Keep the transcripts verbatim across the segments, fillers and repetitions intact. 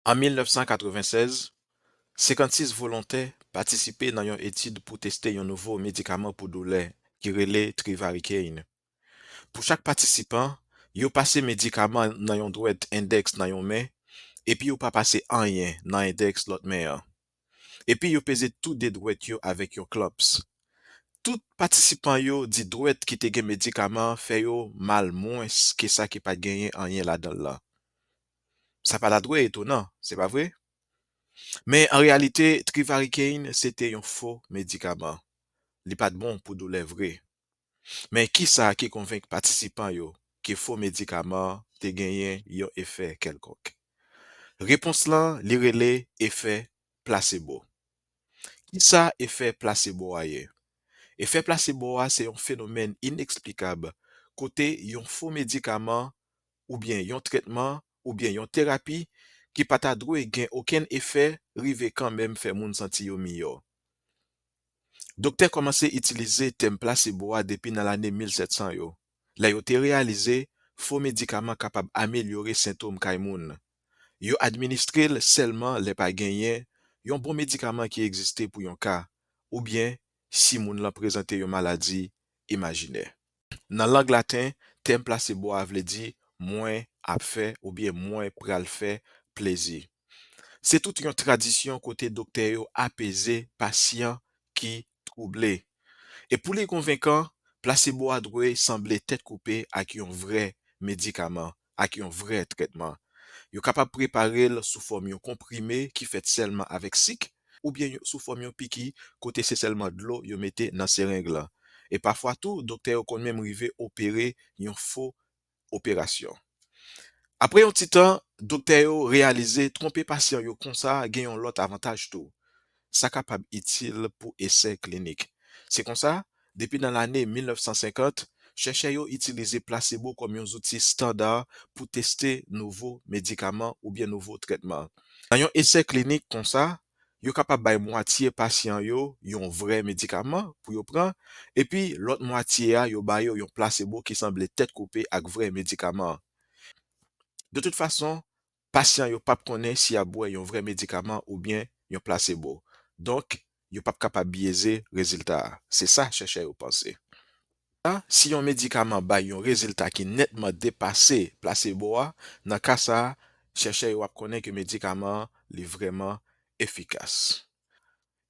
An mil nèf san katrevennsèz, senkannsis volontè patisipe nan yon etid pou teste yon nouvo medikaman pou doulè ki rele Trivaricain. Pou chak patisipan, yo pase medikaman nan yon dwèt endèks nan yon men, epi yo pa pase anyen nan endèks lòt men an. Epi yo peze tou de dwèt yo avèk yon klamps. Tout patisipan yo di dwèt ki te gen medikaman an fè yo mal mwens ke sa ki pa t genyen anyen ladan l lan. Sa pa ta dwe etonan, se pa vre? Men an reyalite, Trivaricain se te yon fo medikaman. Li pa t bon pou doulè vre. Men kisa ki konvenk patisipan yo ke fo medikaman an te genyen yon efè kèlkonk? Repons lan, li rele efè plasebo. Kisa efè plasebo a ye? Efè plasebo a se yon fenomèn ineksplikab kote yon fo medikaman oubyen yon trètman oubyen yon terapi ki pa ta dwe gen okenn efè rive kanmenm fè moun santi yo miyò. Doktè kòmanse itilize tèm plasebo a depi nan lane mil sèt san yo, lè yo te reyalize fo medikaman kapab amelyore sentòm kay moun. Yo administre l sèlman lè pa genyen yon bon medikaman ki egziste pou yon ka, oubyen si moun lan prezante yon maladi imajinè. Nan lang laten, tèm plasebo a vle di mwen ap fè oubyen mwen pral fè plezi. Se tout yon tradisyon kote doktè yo apeze pasyan ki twouble. E pou li konvenkan, plasebo a dwe sanble tèt koupe ak yon vrè medikaman, ak yon vrè trètman. Yo kapab prepare l sou fòm yon konprime ki fèt sèlman avèk sik, oubyen yo- sou fòm yon piki kote se sèlman dlo yo mete nan sereng lan. E pafwa tou, doktè yo konn menm rive opere yon fo operasyon. Apre yon ti tan, doktè yo reyalize twonpe pasyan yo konsa gen yon lòt avantaj tou. Sa kapab itil pou esè klinik. Se konsa, depi nan lane mil nèf san senkant, chèchè yo itilize plasebo kòm yon zouti estanda pou teste nouvo medikaman oubyen nouvo trètman. Nan yon esè klinik konsa, yo kapab bay mwatye pasyan yo yon vrè medikaman pou yo pran, epi lòt mwatye a, yo ba yo yon plasebo ki sanble tèt koupe ak vrè medikaman an. De tout fason, pasyan yo p ap konnen si y ap bwè yon vrè medikaman oubyen yon plasebo. Donk, yo p ap kapab byeze rezilta a. Se sa chèchè yo panse. Si yon medikaman bay yon rezilta ki nètman depase plasebo a, nan ka sa a, chèchè yo ap konnen ke medikaman an, li vrèman efikas.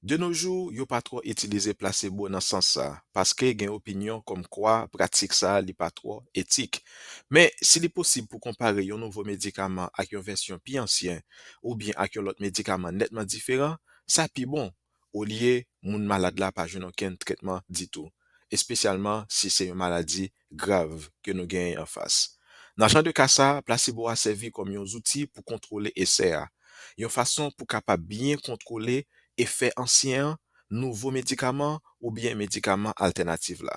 De nos jours, yo pa twò itilize plasebo nan sans sa, paske gen opinyon kòmkwa pratik sa a li pa twò etik. Men, si li posib pou konpare yon nouvo medikaman ak yon vèsyon pi ansyen, oubyen ak yon lòt medikaman nètman diferan, sa pi bon, olye moun malad la pa jwenn okenn trètman ditou, espesyalman si se yon maladi grav ke nou genyen anfas. Nan jan de ka sa a, plasebo a sèvi kòm yon zouti pou kontwole esè a, yon fason pou kapab byen kontwole efè ansyen an, nouvo medikaman oubyen medikaman altènatif la.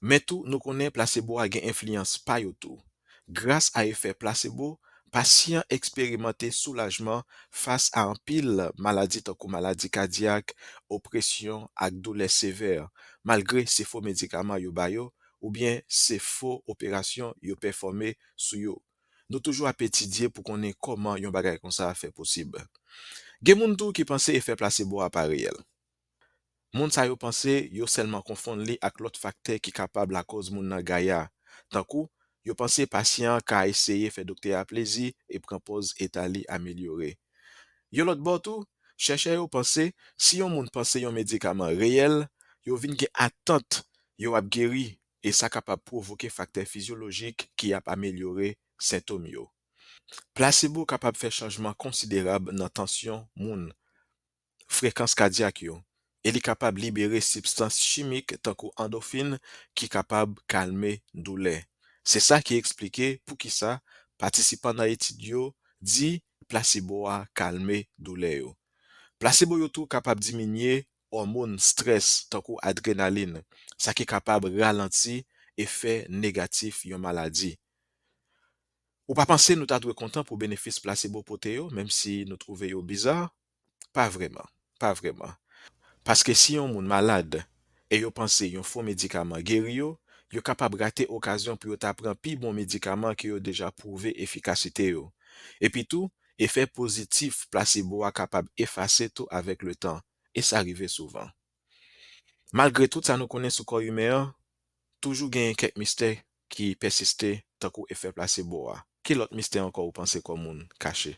Men tou, nou konnen plasebo a gen enfliyans pa yo tou. Gras a efè plasebo, pasyan eksperimante soulajman fas a anpil maladi tankou maladi kadyak, opresyon ak doulè sevè, malgre se fo medikaman yo ba yo, oubyen se fo operasyon yo pèfòme sou yo. Nou toujou ap etidye pou konnen kòman yon bagay konsa fè posib. Gen moun tou ki panse efè plasebo a pa reyèl. Moun sa yo panse yo sèlman konfonn li ak lòt faktè ki kapab lakòz moun nan gaya, tankou yo panse pasyan an ka eseye fè doktè a plezi e pran pòz eta li amelyore. Yon lòt bò tou, chèchè yo panse si yon moun panse yon medikaman reyèl, yo vin gen atant yo ap geri, e sa kapab pwovoke faktè fizyolojik ki ap amelyore sentòm yo. Plasebo kapab fè chanjman konsiderab nan tansyon moun, frekans kadyak yo, e li kapab libere sibstans chimik tankou andofin ki kapab kalme doulè. Se sa ki eksplike poukisa patisipan nan etid yo di plasebo a kalme doulè yo. Plasebo yo tou kapab diminye òmòn strès tankou adrenalin, sa ki kapab ralanti efè negatif yon maladi. Ou pa panse nou ta dwe kontan pou benefis plasebo pote yo, menm si nou twouve yo biza? Pa vrèman, pa vrèman. Paske si yon moun malad e yo panse yon fo medikaman geri yo, yo kapab rate okazyon pou yo ta pran pi bon medikaman ke yo deja pwouve efikasite yo. Epitou, Efè pozitif plasebo a kapab efase tou avèk letan, e sa rive souvan. Malgre tout sa nou konnen sou kò imen an, toujou genyen kèk mistè ki pèsiste, tankou efè plasebo a. Ki lòt mistè ankò ou panse kò moun kache?